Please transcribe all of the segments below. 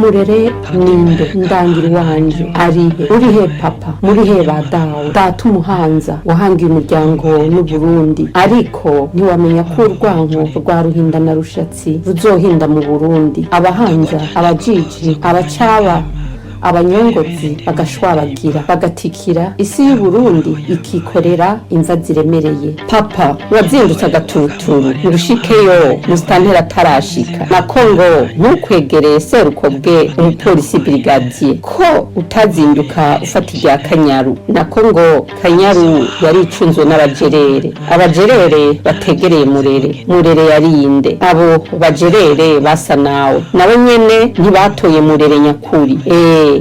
Murere ninde? Ndangira iwanje arihe? Urihe papa? Murihe ba dawe? Data umuhanza wahangiye umuryango n'Uburundi, ariko ntiwamenya ko urwanko rwa Ruhinda na Rushatsi ruzohinda mu Burundi, abahanza, abajiji, abacaba, abanyongozi bagashwabagira, bagatikira isi y'Uburundi, ikikorera imva ziremereye. Papa wazindutse agatuturu nturushikeyo musitantera atarashika, nako ngo ntukwegereye Serukobwe umupolisi brigadier, ko utazinduka ufata irya Kanyaru, nako ngo Kanyaru yaricunzwe n'abajerere, abajerere bategereye Murere. Murere yarinde? Abo bajerere basa nawe, nabo nyene ntibatoye Murere nyakuri.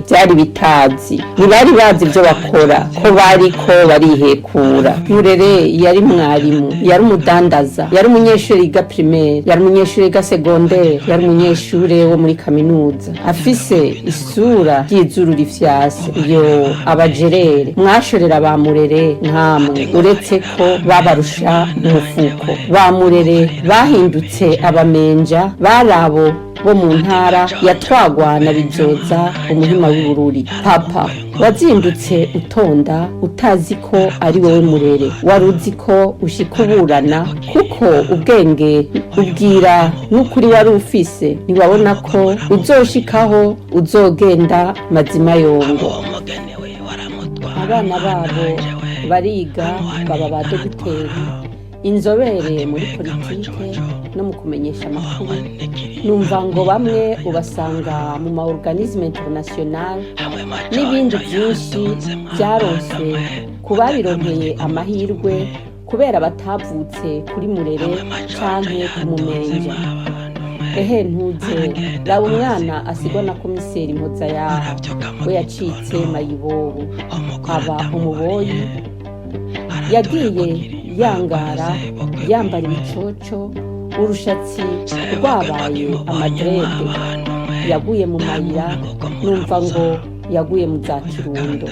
Byari bitazi, ntibari bazi ibyo bakora, ko bariko barihekura. Murere yari mwarimu, yari umudandaza, yari umunyeshuri yiga primaire, yari umunyeshuri yiga secondaire, yari umunyeshuri wo muri kaminuza, afise isura ry'izuru rifyase. Yo, abajerere mwashorera ba Murere nkamwe, uretse ko babarusha umufuko. Ba Murere bahindutse abamenja, barabo bo mu ntara yatwagwa na Bizoza umuhima w'Ibururi. Papa wazindutse utonda utazi ko ari wowe Murere, wari uzi ko ushika uburana, kuko ubwenge ubwira n'ukuri wari ufise, ntiwabona ko uzoshikaho uzogenda mazima yongo. Abana babo bariga, baba ba dogiteri, inzobere muri politike no mu kumenyesha amakuru. Numva ngo bamwe ubasanga mu ma organisme international n'ibindi byinshi byaronswe ku babironkeye amahirwe kubera batavutse kuri Murere canke ku mumenja. Ehe, ntuze raba umwana asigwa na komiseri Mpoza yaha, we yacitse mayibobo, aba umuboyi, yagiye yangara, yambara ibicoco, urushatsi rwabaye amadrede, yaguye mu mayira. Numva ngo yaguye mu za Kirundo.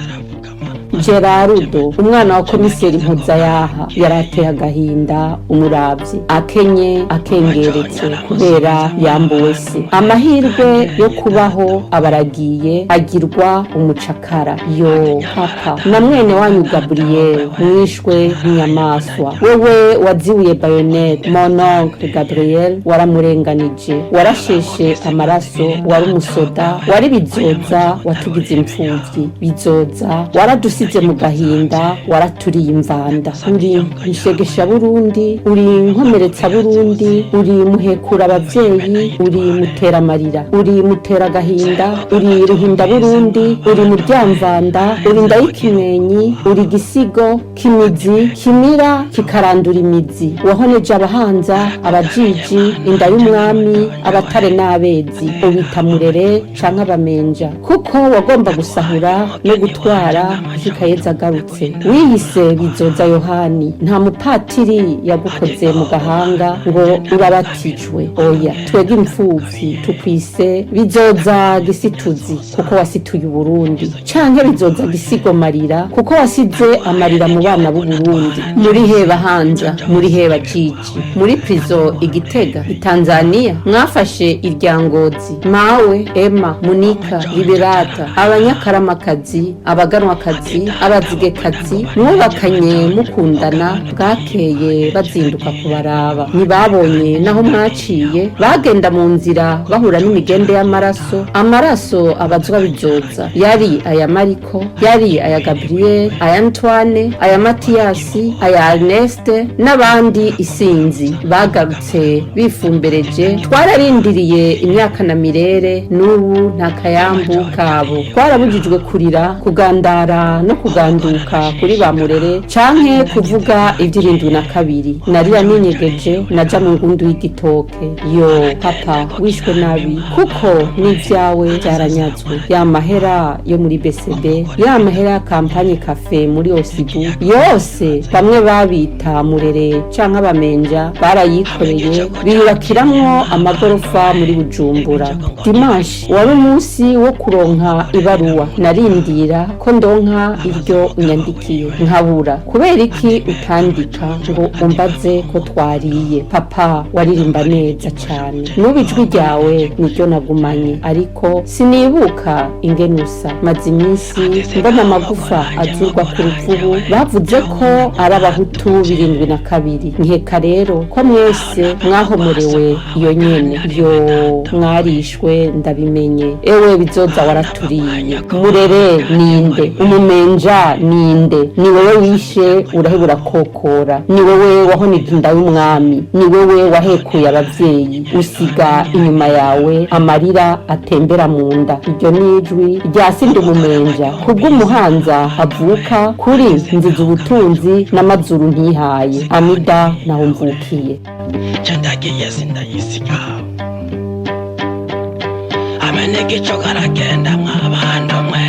Gerarudo, umwana wa komiseri Mpuzayaha, yarateye agahinda umuravyi, akenye, akengeretse kubera yambuwe se amahirwe yo kubaho, abaragiye agirwa umucakara. Yo papa, na mwene wanyu Gabriel mwishwe nk'inyamaswa. Wewe wazibuye baïonnette mon oncle Gabriel, waramurenganije, warasheshe amaraso. Wari umusoda, wari Bizoza, watugize imfuvyi. Bizoza, waradusize mu gahinda, waraturiye imvanda. Uri nshegesha Burundi, uri nkomeretsa Burundi, uri muhekura abavyeyi, uri mutera amarira, uri mutera agahinda, uri ruhinda Burundi, uri muryamvanda, uri ndayikimwenyi, uri gisigo kimizi kimira kikarandura imizi. Wahoneje abahanza, abajiji, inda y'umwami, abatare n'abezi, ubita Murere canke abamenja, kuko wagomba gusahura no gutwara gushika Yeza agarutse. Wiyise Bizoza Yohani, nta mupatiri yagukoze mu gahanga ngo urabatijwe. Oya, twebwe imfuvyi tukwise Bizoza Gisituzi, kuko wasituye Uburundi, canke Bizoza Gisigo Marira, kuko wasize amarira mu bana b'Uburundi. Muri heba hanza, muri heba jiji, muri prison Igitega, Itanzania, mwafashe iryangozi mawe, Emma, Munika, Liberata, abanyakaramakazi, abaganwakazi, abazigekazi mwubakanye mukundana, bwakeye bazinduka kubaraba, ntibabonye naho mwaciye. Bagenda mu nzira bahura n'imigende y'amaraso, amaraso abazwa Bizoza, yari aya Mariko, yari aya Gabriel, aya Antoine, aya Matiyasi, aya Ernest n'abandi isinzi bagarutse bifumbereje. Twararindiriye imyaka na mirere, n'ubu nta kayambu kabo. Twarabujijwe kurira, kugandara no kuganduka kuri ba Murere canke kuvuga ivy'Irindwi na kabiri. Narira ninyegeje, naja mu ngundu y'igitoke. Yo papa, wishwe nabi, kuko n'ivyawe byaranyazwe. Ya mahera yo muri BCB, ya mahera ya campagne café muri Osibu, yose bamwe babita Murere canke abamenja barayikoreye, biyubakiramwo amagorofa muri Bujumbura. Dimanche wari umunsi wo kuronka ibaruwa, narindira ko ndonka. Iryo unyandikiye nkabura. Kubera iki utandika ngo umbaze ko twariye? Papa, waririmba neza cane, n'ubu ijwi ryawe niryo nagumanye, ariko sinibuka ingene usa. Maze iminsi mbona amagufa azurwa ku ruvubu. Bavuze ko ari abahutu 72. Nkeka rero ko mwese mwahomorewe iyo nyene. Yo, mwarishwe, ndabimenye. Ewe Bizoza, waraturiye. Murere ninde? Umumenja ninde? Ni wowe wishe urahebura kokora, ni wowe wahonije inda y'umwami, ni wowe wahekuye abavyeyi, usiga inyuma yawe amarira atembera mu nda. Iryo ni ijwi rya sindi umumenja kubw'umuhanza avuka kuri nziza ubutunzi n'amazuru ntihaye amida naho mvukiye. Ndagiye sindayisiga ameneka ico karagenda mwabandi umwe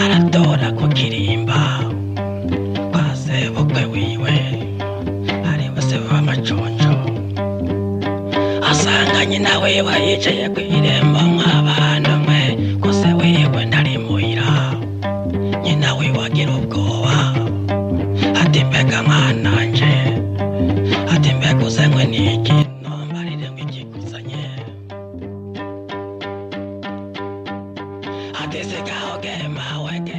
aratora ku kirimba kwa sebukwe wiwe ari bose b'amaconjo, asanga nyina wiwe yicaye kw'irembo mw'abandi umwe ko se wiwe ntari muhira. Nyina wiwe agira ubwoba, ati: "Mbega mwananje?" Ati: "Mbega uzanywe n'iki? Nombarire ngo ikikuzanye." Ati: "Sigaho gema wege."